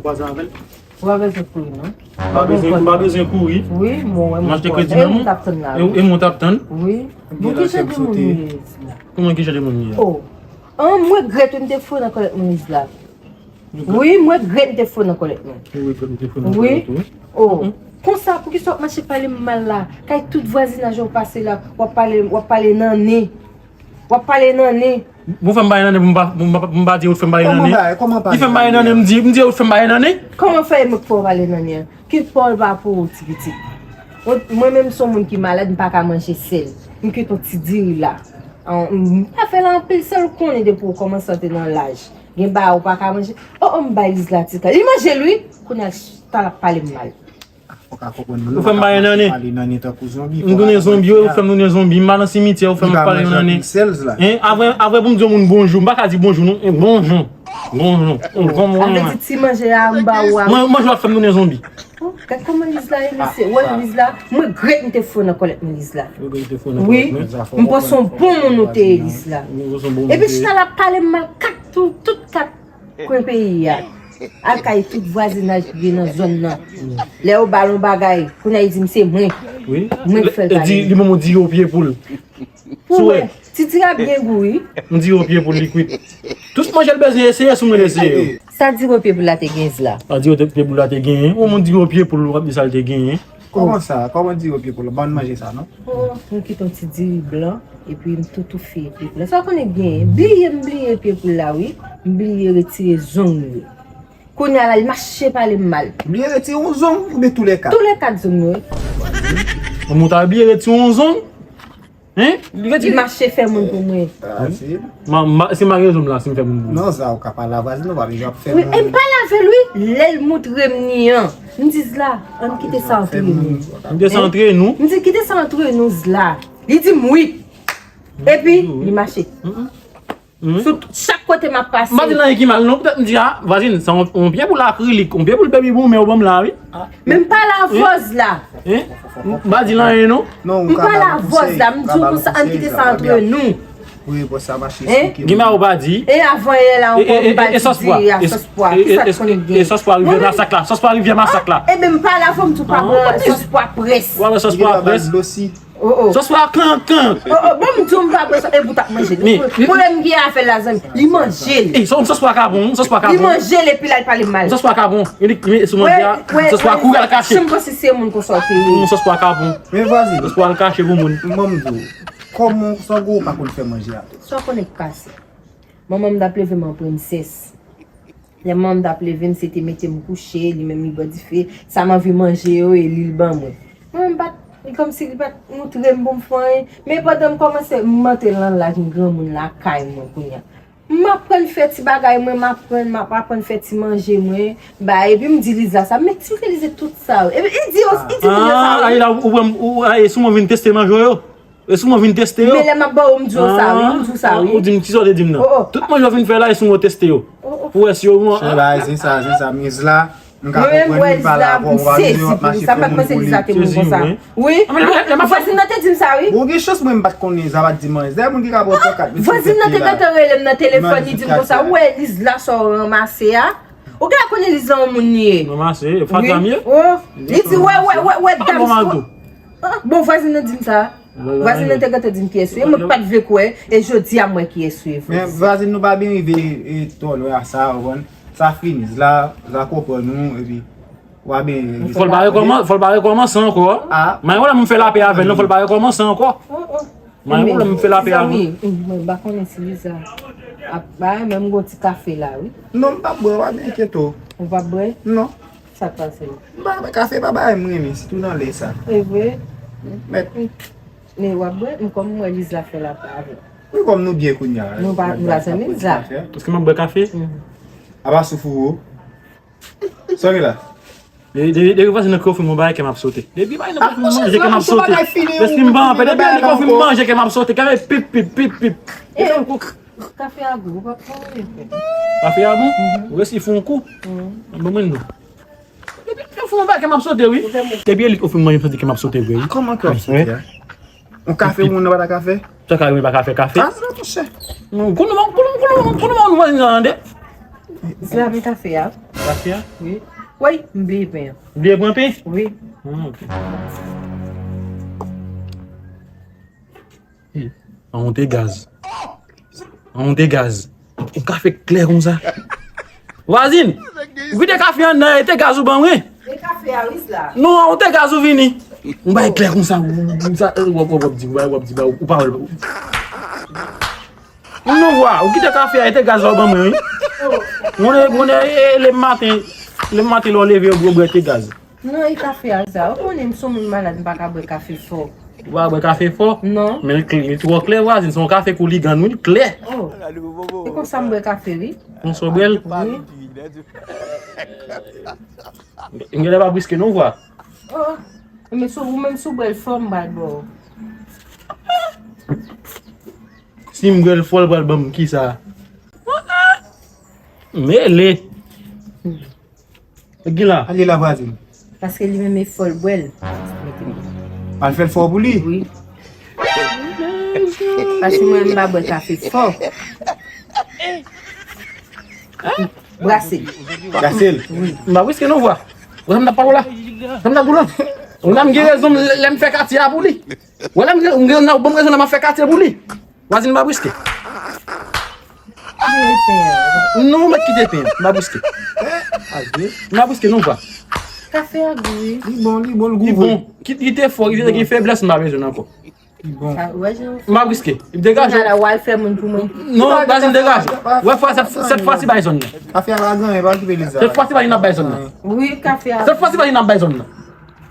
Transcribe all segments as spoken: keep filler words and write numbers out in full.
Kwaze avè l. Ou pa bezwen kouri, non. M pa bezwen, m pa bezwen kouri. Wi, mwen, mwen, m achte kredi nan men w. E mwen t ap tann la, wi. E mwen t ap tann. Wi. Bon, ki jan de moun li ye, Isla? Kòman ki jan de moun li ye? Oh. An, mwen regrèt m te fou nan kòlèt mwen, Isla. Wi, mwen regrèt m te fou nan kòlèt mwen. Ou regrèt m te fou nan kòlèt ou? Wi. Oh. Konsa, poukisa w ap mache pale m mal la? Kay tout vwazinaj ou pase la, w ap pale, w ap pale nan nen. W ap pale nan nen. Bon, fè m pale nan nen pou m pa, pou m pa, pou m pa di ou fè m pale nan nen. Kòman pale, kòman pale nan nen? Li fè m pale nan nen, m di, m di ou fè m pale nan nen. Kòman fè m fè w pale nan nen? Kit pa w pa pou ou, ti pitit. Mwen, mwen menm, m se yon moun ki malad, m pa ka manje sèl. M kit yon ti diri la. An, m pa fè l anpil sèl, ou konnen depi w kòmanse antre nan laj. Gen bagay ou pa ka manje. Oh, oh, m bay Lizla ti kal. Li manje l, wi. Kounye a, ta l ap pale m mal. Ou fè m pale nan nen. Pale nan nen tankou zonbi. M tounen zonbi, wi, ou fè m tounen zonbi. M al nan simityè, ou fè m pale nan nen. Hein? Apre, apre pou m di yon moun bonjou, m pa ka di bonjou, non. Eh, bonjou. Bonjou. Ou konprann? Sa vle di ti manje a m ba ou a. Mwen, manje w ap fè m tounen zonbi. Oh, gad kòman Lizla ye, mesye. Wè, Lizla, mwen regrèt m te fou nan kòlèt mwen, Lizla. Wi, m panse yon bon moun ou te ye, Lizla. Epi chita l ap pale m mal kat tou, tout kat kwen peyi a. Al kay tout vwazinaj ki gen nan zòn nan. Lè yo ba l yon bagay, kounye a li di m se mwen. Wi. Mwen k fè l pale. Li menm ou di yo pye poul. Pou wè. Ti diri a byen gou, wi. M di yo pye poul li kwit. Tout manje l bezwen eseye, sou mwen l eseye yo. Sa diri pye poul la te gen, Zla? Sa diri pye poul la te genyen. Ou moun diri pye poul, ou ap di sa l te genyen. Kòman sa? Kòman diri pye poul la? Ban manje sa, non? Oh, m kite yon ti diri blan, epi m tou toufe pye poul la. Sa w konnen genyen? Bliye, m bliye pye poul la, wi. M bliye retire zong yo. Kounye a la, li mache pale m mal. Bliye retire yon zong, oubyen tou lè kat? Tou lè kat zong yo, wi. Ou moun ta bliye retire yon zong? Hein? Li retire. Li mache fè moun pou mwen. Ah, si. Ma, ma, se ma rezon m la, si m fè moun pou mwen. Non, sa ou ka pale a vwazin, ou pa bezwen ap fè moun. Wi, e m pale avè l, wi. Lè l moutre m ni an, m di Zla, ann kite sa antre nou. M di sa antre nou. M di kite sa antre nou, Zla. Li di m wi. Epi, li mache. Sou t-, chak kote m ap pase. M pa di l anyen ki mal, non. Poutèt m di, a, vwazin, sa yon, yon pye poul akrilik, yon pye poul baby boom, men ou ban m la, wi. Men m pale avè w, Zla. Hein? M pa di l anyen, non. M pale avè w, Zla. M di w konsa, ann kite sa antre nou. Wi, bon, sa mache. Hein? Gima ou pa di. E avan yè la ankò, m pa di diri a sòs pwa. Kisa k konnen gen? E sòs pwa rivyè masak la. Sòs pwa rivyè masak la. Ebyen, m pale avè w, m di w pa pran sòs pwa près. Ou pa pran sòs pwa près? Oh, oh. Sòs pwa kankan. Oh, oh, bon, m di w m pa bwè sa, e bout ap manje. Pwoblèm gen avè l la, zanmi. Li manje l. E, sòs pwa ka bon, sòs pwa ka bon. Li manje l epi l al pale mal. Sòs pwa ka bon. Li, li, sou manje a, sòs pwa kouri al kache. Si m panse se moun konsa w te ye. Sòs pwa ka bon. Men vwazin. Sòs pwa al kache pou moun. Manman m di w, kòman w sango ou pa konn fè manje a tou? Sa w konnen k pase? Manman m t ap leve m an prensès. Lè manman m t ap leve m, se te mete m kouche, li menm li bò dife. Sa m anvi manje yo, e li l ban mwen. Manman m pa t, li kòmsi li pa t moutre m pou m fè anyen. Men pandan m kòmanse, m antre nan laj, m granmoun lakay mwen kounye a. M aprann fè ti bagay mwen, m aprann, m ap aprann fè ti manje mwen, bay, epi m di Liza sa, men ti Liza tout sa yo. Epi li di yo, li di moun yo sa, wi. Ah, la, ou, ou, ou, ah, e sou mwen vin teste manje yo. E sou mwen vin teste yo. Men lè m ap ba w, m di w sa, wi, m di w sa, wi. Ou di m, kisa w te di m nan? Oh, oh. Tout manje w fin fè la, e sou mwen w teste yo. Oh, oh. Pou w wè si yo bon. Zen sa, zen sa, men Liza, m ka konprann li pale avè w, w pa bezwen w ap mache fè moun pou li. Wi. Vwazin nan te di m sa, wi. Bon, gen chans mwen m pa t konnen Liza pa t di m anyen. Lè moun ki ka pran pankat, mesye, vwazin nan te gentan rele m nan telefòn, li di m konsa, ou wè Liza sa w ranmase a? Ou gentan konnen Liza yon moun li ye. Ranmase, fatra m ye? Oh, li di, wè, wè, wè, wè, dam. Bon, vwazin nan di m sa. Vwazin nan te gentan di m kiyès ou ye, mwen pa t vle kwè, e jodi a m wè kiyès ou ye, vwazin. Men vwazin nou pa byen rive, e, twò lwen a sa, ou konprann. Sa fini, Zla, Zla konprann ou, epi, w a byen rive. Fò l pa rekòman-, fò l pa rekòmanse ankò. Ah. Men wè, m fè lapè avè l, non, fò l pa rekòmanse ankò. Oh, oh. Men wè, m fè lapè avè l. Zanmi, mwen pa konnen si Liza ap bay, men m gon ti kafe la, wi. Non, m p ap bwè, w a byen enkyete w. Ou p ap bwè? Non. Sa k pase? M pa, kafe pa bagay m renmen, sitou nan lè sa. E vre? Mèt. Men w ap bwè, m kòm m wè Liza fè lapè avè w. Wi, kòm nou byen kounye a. Nou pa, nou pa zanmi Liza. Èske m ap bwè kafe? Mhm. Apa sou fou ou? Sa w gen la? Depi, depi, depi vwazin nan ki ofri m yon bagay, kè m ap sote. Depi vwazin nan ki ofri m manje, kè m ap sote. Depi m pa anpè, depi li ki ofri m manje, kè m ap sote. Kè m ap pip, pip, pip, pip. Kafe a gou, ou pa pran anyen. Kafe a bon? Mhm. Ou resi fè yon kou? Mhm. Bon, mwen non. Depi yo fè yon bagay, kè m ap sote, wi. Depi Elik ofri m manje, m santi kè m ap sote vre, wi. Kòman kè w ap sote a? Yon kafe, moun nan pa ta ka fè? Sa ka rive pa ka fè kafe? Ah, sa, monchè. Non, konnen, konnen, konnen, konnen, konnen, nou vwazin nan, tande. Zla, men kafe a. Kafe a? Wi. Woy, m bliye pen an. Ou bliye pran pen? Wi. Ah, ok. An, ou te gaz. An, ou te gaz. Ou kafe klè konsa. Vwazin, ou kite kafe an nan, e te gaz ou ban mwen. E kafe a, wi, la. Non, ou te gaz ou vini. Ou bay klè konsa, ou, ou, sa, w ap, w ap, w ap di, w ap, w ap di, ba, ou pa wè l. Non, vwa, ou kite kafe a, e te gaz ou ban mwen, wi. Mwen, mwen, e, e, le maten, le maten, lè w leve, ou bwè te gaz. Non, e kafe a sa. Ou konnen m son moun malad, m pa ka bwè kafe fò. Ou pa bwè kafe fò? Non. Men li, li twò klè, vwazin. Se yon kafe kouligan, wi, li klè. Oh. E konsa m bwè kafe, wi. Konsa w bwè l? Wi. M genlè pa briske non, vwa. Oh. Men si w, ou menm si w bwè l fò, m pral ba w. Si m bwè l fò, l pral ban m kisa? Mele. Gila. Ale la, vwazin. Paske li menm e fò l bwè l. Al fè l fò pou li. Wi. Paske mwen, m pa bwè kafe fò. Brase l. Brase l. Wi. M pa briske non, vwa. Wè sa m t ap pale w la. Sa m t ap di w la. Ou la m gen rezon lè m fè katye a pou li. Wè la m gen, m gen nan bon rezon lè m ap fè katye pou li. Vwazin, m pa briske. Non, mèt kite pen an. M pa briske. M pa briske non, vwa. Kafe a gou, wi. Li bon, li bon, l gou vre. Li bon. Kit li te fò, li te gen feblès, m pa bezwen l ankò. Li bon. M pa briske. Li degaje. Ala, w al fè moun pou mwen. Non, vwazin, degaje. Wè, fwa, sèt, sèt fwa si bay zòn nan. Kafe a pa gen anyen, pa okipe li sa. Sèt fwa si bay n ap bay zòn nan. Wi, kafe a. Sèt fwa si bay n ap bay zòn nan.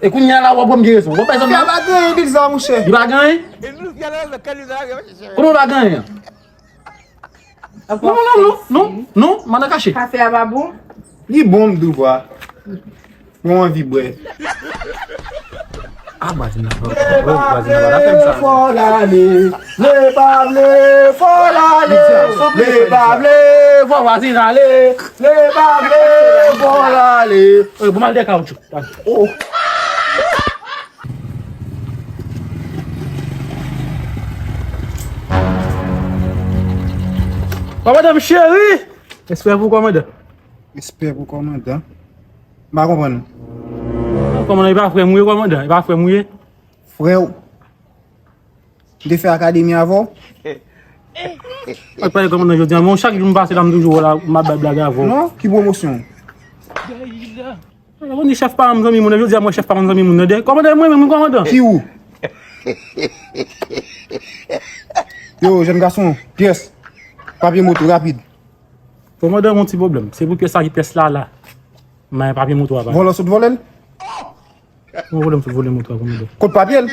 E kounye a la, w ap wè m gen rezon. W ap bay zòn nan. Kafe a pa gen anyen, Bilza, monchè. Li pa gen anyen? Kòman l pa gen anyen an? Non, non, non, non, non, mandan kache. Kafe a pa bon? Li bon, m di w, vwa. Mwen anvi bwè. Ah, vwazin nan, vwazin nan pa ta fè m sa. Fò l ale, le pa vle, fò l ale, le pa vle, fò vwazin ale, le pa vle, fò l ale. Eh, bon, m al dèyè kawotchou. Oh. Kòmandan m cheri! Respè pou kòmandan. Respè pou kòmandan. M pa konprann. Kòmandan, e pa frè m ou ye, kòmandan? E pa frè m ou ye? Frè w. M te fè akademi avè w. Mwen pale kòmandan jodi a, men chak jou m pase la, m toujou wè w la, m ap bay blag avè w. Non, ki pwomosyon? Ou konn di chèf pa yon zanmi moun nan, jodi a mwen chèf pa yon zanmi moun nan, de kòmandan mwen menm, kòmandan. Ki ou? Yo, jèn gason, pyès. Papye moto, rapid. Kòmandan, yon ti pwoblèm. Se pou pyès sa ki pyès la, la. Mwen papye moto a pa. Vòlè sot vòlè l? Mwen vòlè m sot vòlè moto a, kòmandan. Kot papye l?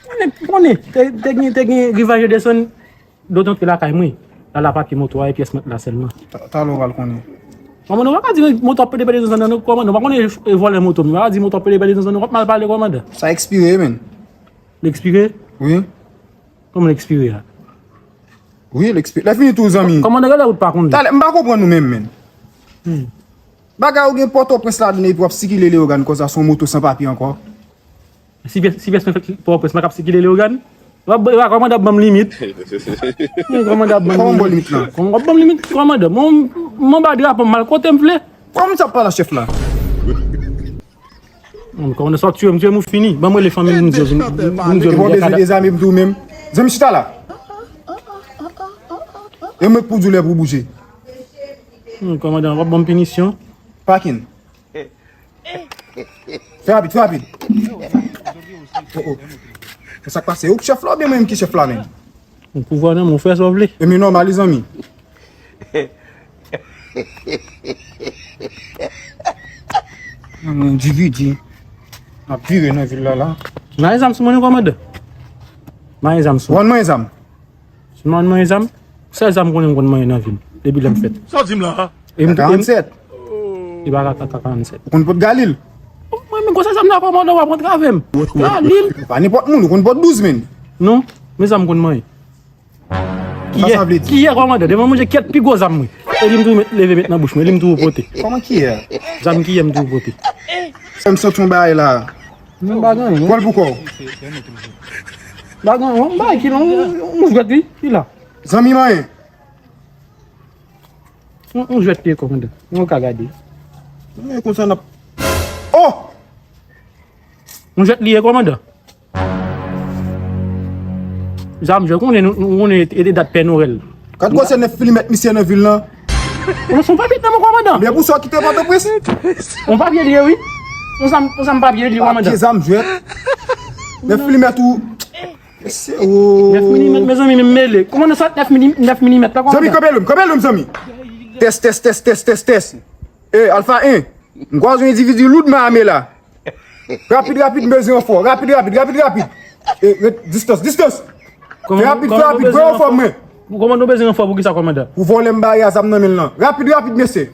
Konnen, konnen, te, te gen, te gen rivaj yo desann. Dòt antre lakay mwen, la, la papye moto a e pyès mwen la sèlman. Ta, talè w pral konnen. Kòmandan, w pa ka di moto ap pede pede nan zòn nan, non, kòmandan. W pa konnen e vòlè moto m, w pa ka di moto ap pede pede nan zòn nan, w ap mal pale, kòmandan. Sa ekspire, menn. L ekspire? Wi. Kòman l ekspire a? Wi, l ekspire. Lè fini tou, zanmi. Kòmandan, gade wout pa konn li. Talè, m pa konprann nou menm, menn. Hmm. Bagay ou gen Pòtoprens ladan epi w ap sikile Leyogàn konsa, se yon moto san papye ankò. Si pyès, si pyès mwen fèt Pòtoprens, mwen k ap sikile Leyogàn. W ap, w ap, kòmandan ap ban m limit. Wi, kòmandan ap ban m limit. Kòman w ban limit lan? Kòman w ap ban m limit, kòmandan? Mwen, mwen ba drapo m, m al kote m vle. Kòman sa ap pale a chèf la? Mwen, kòmandan, sa w tiye m, tiye m, ou fini. Ban m rele fanmi m, m di yo vin, m di yo vin. Ou pa bezwen dezame m tou menm. Zanmi, chita la. E mwen k pou di w lè pou w bouje. Hmm, kòmandan, w ap ban m pinisyon. Pakin. Fè rapid, fè rapid. Oh, oh. Sa k pase? Ou k chèf la oubyen mwen menm ki chèf la menm? Yon pouvwa nan men w, fè sa w vle. E men nòmal, zanmi. Yon endividi ap vire nan vil la, la. Mwen zam sou mwen, kòmandan. Mwen zam sou mwen. Ou konn mwen zam? Si m ap manyen zam, sèl zam m konnen m konn manyen nan vi m, depi lè m fèt. Sa w di m la a? E m tou, e m, karanntsèt. E pa ka, ka, ka, karanntsèt. Ou konn pot Galil? Mwen menm, konsa zam nan kòmandan w ap antrave m. Galil? Pa nenpòt moun, ou konn pot douz menn. Non, men zam m konn manyen. Kiyè? Sa sa vle di? Kiyè kòmandan? Devan manje kèt pi gwo zam mwen. E li m toujou met, leve met nan bouch mwen, e li m toujou pote. Kòman kiyè? Zam kiyè m toujou pote. Fè m santi yon bagay la. Menm bagay, wi. Pran l pou kò w. Bagay, wi, bagay ki la, yon, yon jwèt, wi, ki la. Zanmi manyen. On, on jwèt li ye, kòmandan. Ou ka gade. Men konsa n ap. Oh! On jwèt li ye, kòmandan. Zam jwèt, konnen nou, nou konnen e, e dat Pè Nowèl. Gad gwosè nèf milimèt misye nan vil lan. Ou se on papye nan men kòmandan. Men pou sa w kite Pòtoprens. On papye li ye, wi. On zam, on zam papye li, kòmandan. Papye zam jwèt. Nèf milimèt ou. Mesye, oh. Nèf milimèt, mezanmi, men m mele. Kòmandan, sa nèf mili-, nèf milimèt la, kòmandan. Zanmi, kanpe lou m, kanpe lou m, zanmi. Tès, tès, tès, tès, tès, tès. E, Alfa en. M kwaze yon endividi loudman ame la. Rapid, rapid, m bezwen ranfò. Rapid, rapid, rapid, rapid. E, ret, distans, distans. Fè rapid, fè rapid, voye ranfò mwen. Kòmandan, nou bezwen ranfò pou kisa, kòmandan? Pou vòlè m bare a zam nan men l lan. Rapid, rapid, mesye.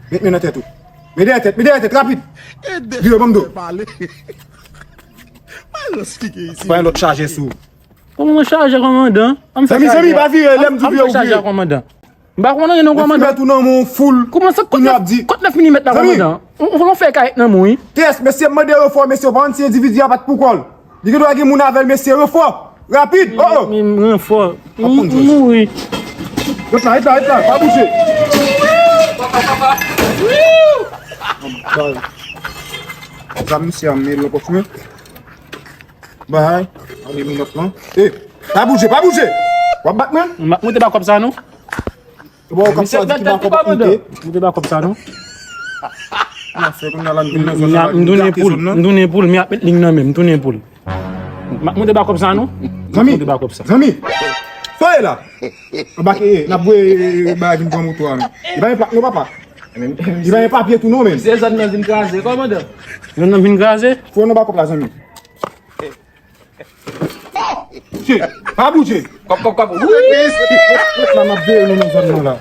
Met men nan tèt ou. Met dèyè tèt, met dèyè tèt, rapid. Vire, ban m do. Pran yon lòt chajè sou. Kòman mwen chajè, kòmandan? Zanmi, zanmi, pa vire, lè m di w vire, ou vire. M pa konn anyen non, kòmandan. Nèf milimèt ou nan men w foul. Kòman sa, kot nèf milimèt la, kòmandan? Ou, ou fè kayèt nan men w, wi. Tès, mesye, m mande ranfò, mesye, ou pa konn si endividi a pa t pou kò l. Li gen dwa gen moun avè l, mesye, ranfò. Rapid, oh, oh. Men, men, ranfò. M mouri. Ret la, ret la, ret la, pa bouje. Zam misye a, m met l nan pòch mwen. Bay, ale minòt lan. E, pa bouje, pa bouje. W ap bat mwen? M ap moute ba kòb sa, non. Bon, kòb sa di ki pa kòb ap moute. Moute ba kòb sa, non. M ap fè konn nan lan vin nan zòn nan, m tounen poul, m tounen poul, m ap met ling nan men, m tounen poul. M ap moute ba kòb sa, non. Zanmi, moute ba kòb sa. Zanmi, soyez là. Anba ke, n ap voye bagay vin pran moto a, men. Li pa gen plak, non, papa. Li pa gen papye tou, non, men. Se zòn nan vin kraze, kòmandan. Zòn nan vin kraze? Fò nou ba kòb la, zanmi. Che, pa bouje. Kòb, kòb, kòb. Wi! La, m ap veye nou nan zòn nan la.